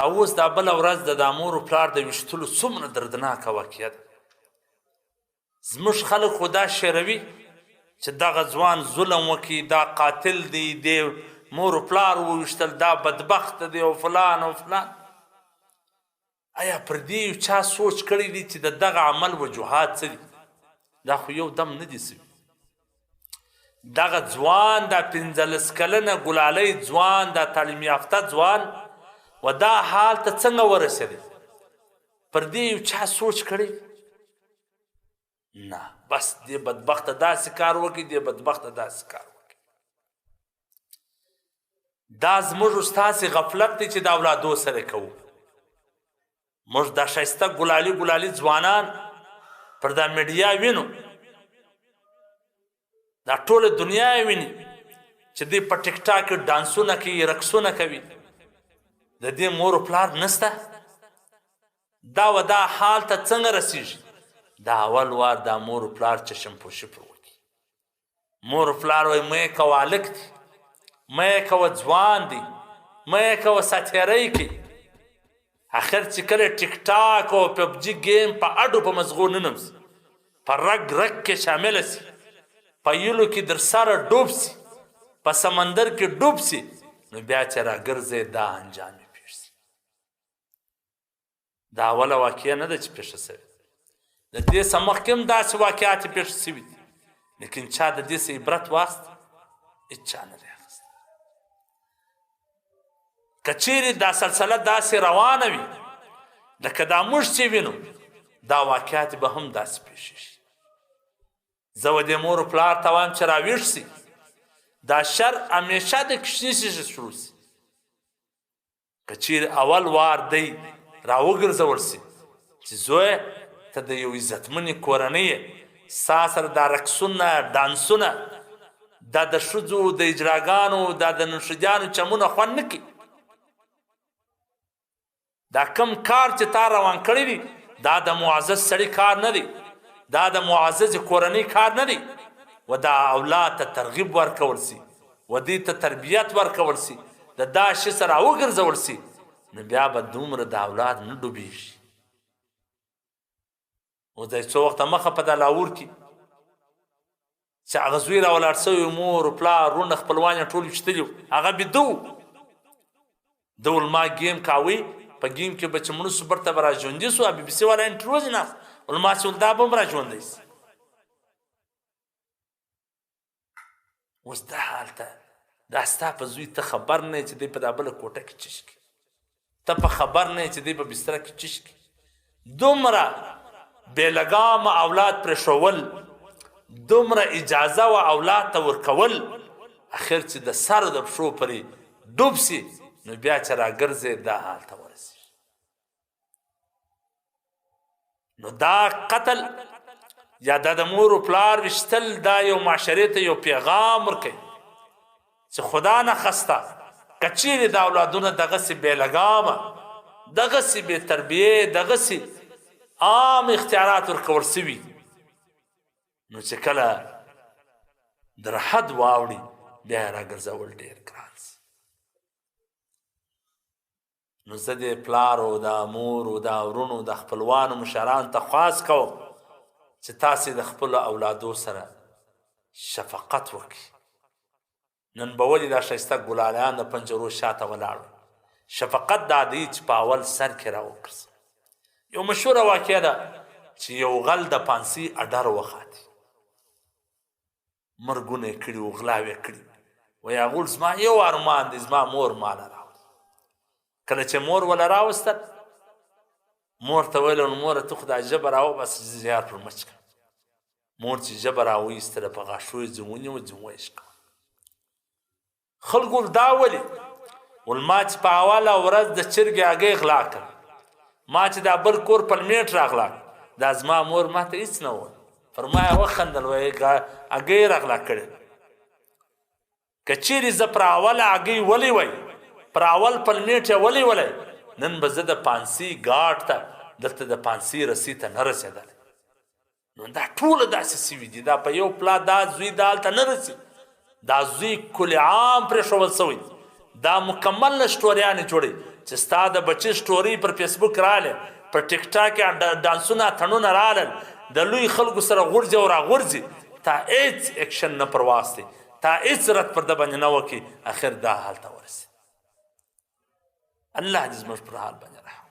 اوس دا بله ورځ د دا مور و پلار د ویشتلو څومره دردناکه واقعه ده. زموږ خلک خو دا شعروي چې دغه ځوان ظلم وکړي، دا قاتل دی، دې مور و پلار وویشتل، دا بدبخت دی او فلان او فلان. ایا پر دې یو چا سوچ کړی دی چې د دغه عمل وجوهات څه دي؟ دا خو یو دم نه دي سوي. دغه ځوان، دا 15 کلنه ګلالی ځوان، دا تعلیم یافته ځوان و دا حال ته څنګه ورسېدی؟ پر دې یو چا سوچ کړی؟ نه، بس دې بدبخته داسې کار وکړي، دې بدبخته داسې کار وکړي. دا زموږ ستاسې غفلت دی چې د اولادو سره کوو. موږ دا ښایسته ګلالي ګلالي ځوانان پر دا میډیا وینو، دا ټوله دنیا یې ویني چې دوی په ټیک ټاک کې ډانسونه کوي، رقصونه کوي. د دې مور و پلار نسته. دا و دا حال ته څنګه رسیږي؟ دا اول وار دا مور و پلار چشم پوشي پر وکړي. مور و پلار وایي مه یې کوه هلک دی، مه یې کوه ځوان دی، مه یې کوه ساتېری کوي. اخر چې کله ټیک ټاک او پبجي ګیم په اډو په مزغو ننوځي، په رګ رګ کې شامله سي، په یلو کې در سره ډوب سي، په سمندر کې ډوب سي، نو بیا چې راګرځي دا انجام یې پېښ سي. دا اوله واقعه نه ده چې پېښه سوې، د دې څه مخکې هم داسې واقعات پېښ سوي دي، لیکن چا د دې څه عبرت واخیست؟ هېچا نه دی اخیستی. که چیرې دا سلسله داسې روانه وي لکه دا موږ چې وینو، دا واقعات به هم داسې پېښېږي. زه و دې مور و پلار ته وایم چې راویښ سي، دا شر همیشه د کوچني شي شروع سي. که چیرې اول وار دی راوګرځول سي چې زویه ته د یو عزتمنې کورنۍ یې، ستا سره دا رقصونه ډانسونه، دا د ښځو د اجراګانو، دا د نوشدیانو چمونه خوند نه کوي. دا کم کار چې تا روان کړی دی دا د معزز سړي کار نه دی، دا د معزز کورنۍ کار نه دی. و دا اولاد ته ترغیب ورکول سي، و دوی ته تربیت ورکول سي، د دا شي سره راوګرځول سي، نو بیا به دومره د اولاد نه ډوبېږي. اوس د څو وخته مخه په دا لاهور کې چې هغه زوی راولاړ سوی، مور پلار وروڼه خپلوان یې ټول ویشتلي وو، هغه بیده وو. ده ول ما ګیم کاوی، په ګیم کې به چې مړه سو بیرته به را ژوندي سو. بي بي سي والا انټرویو ځینې اخلي، ول ما چې ول دا به هم را ژوندی سي. اوس دا حال ته دا ستا په زوی ته خبر نه چې دی په دا بله کوټه کې چش کوي، ته په خبر نه چې دی په بستره کې چش کوي. دومره بې لګامه اولاد پرېښول، دومره اجازه و اولاد ته ورکول، اخر چې د سر د پښو پرې ډوب سي نو بیا چې راګرځې دا حال ته ورسېږي. نو دا قتل یا دا د مور او پلار وشتل دا یو معاشرې ته یو پیغام ورکوي چې خدا نه خسته که چیرې دا اولادونه دغسې بې لګامه، دغسې بې تربیې، دغسې عام اختیارات ورکول سوي، نو چې کله در حد واوړي بیا یې راګرځول ډېر ګران سي. نو زه دې پلار او دا مور او دا ورونو د خپلوانو مشرانو ته خواست کوم چې تاسې د خپلو اولادو سره شفقت وکړئ. نن به ولې دا ښایسته ګلالیان د پنجرو شاته ولاړ وي؟ شفقت دا دی چې په اول سر کې راوګرځي. یو مشهوره واقعه ده چې یو غل د پانسي اډر وخاتی، مرګونه یې کړي وو، غلاوې یې کړي. وایي هغه ویل زما یو ارمان دی، زما مور ماله راولي. کله چې مور وله راوستل، مور ته ویل نو موره ته خو دا ژبه راوباسه چې زیار پر مچ کړم. مور چې ژبه راوایستله په غاښو یې ځې ونیوه، ځې ویې شکوله. خلکو دا ولې؟ ول ما چې په اوله ورځ د چرګې هګۍ غلا کړه، ما چې دا بل کور پلمېټ راغلا کړ، دا زما مور ما ته هېڅ نه وویل، پر ما یې وخندل، وایي هګۍ یې راغلا کړې. که چیرې زه پر اوله هګۍ ولې وای، پر اول پلمېټ یې ولې ولی، نن به زه د پانسي ګاټ ته دلته د پانسي رسۍ ته نه رسېدلی. نو دا ټوله داسې سوي دي، دا په یو پلا دا زوی دا هلته نه رسي، دا زوی کل عام پرېښول سوی، دا مکمل نشټوریانې جوړوي. چې ستا د بچي سټوري پر فیسبوک رااله، پر ټیک ټاک کې ډانسونه اتڼونه رالل، د لوی خلکو سره غورځي او راغورځي، تا هیڅ اکشن نه پر واستي، تا هیڅ رد پر ده باندې نه وکړي، اخر دا حال ته ورسېد. الله دې زموږ پر حال باندې رحم.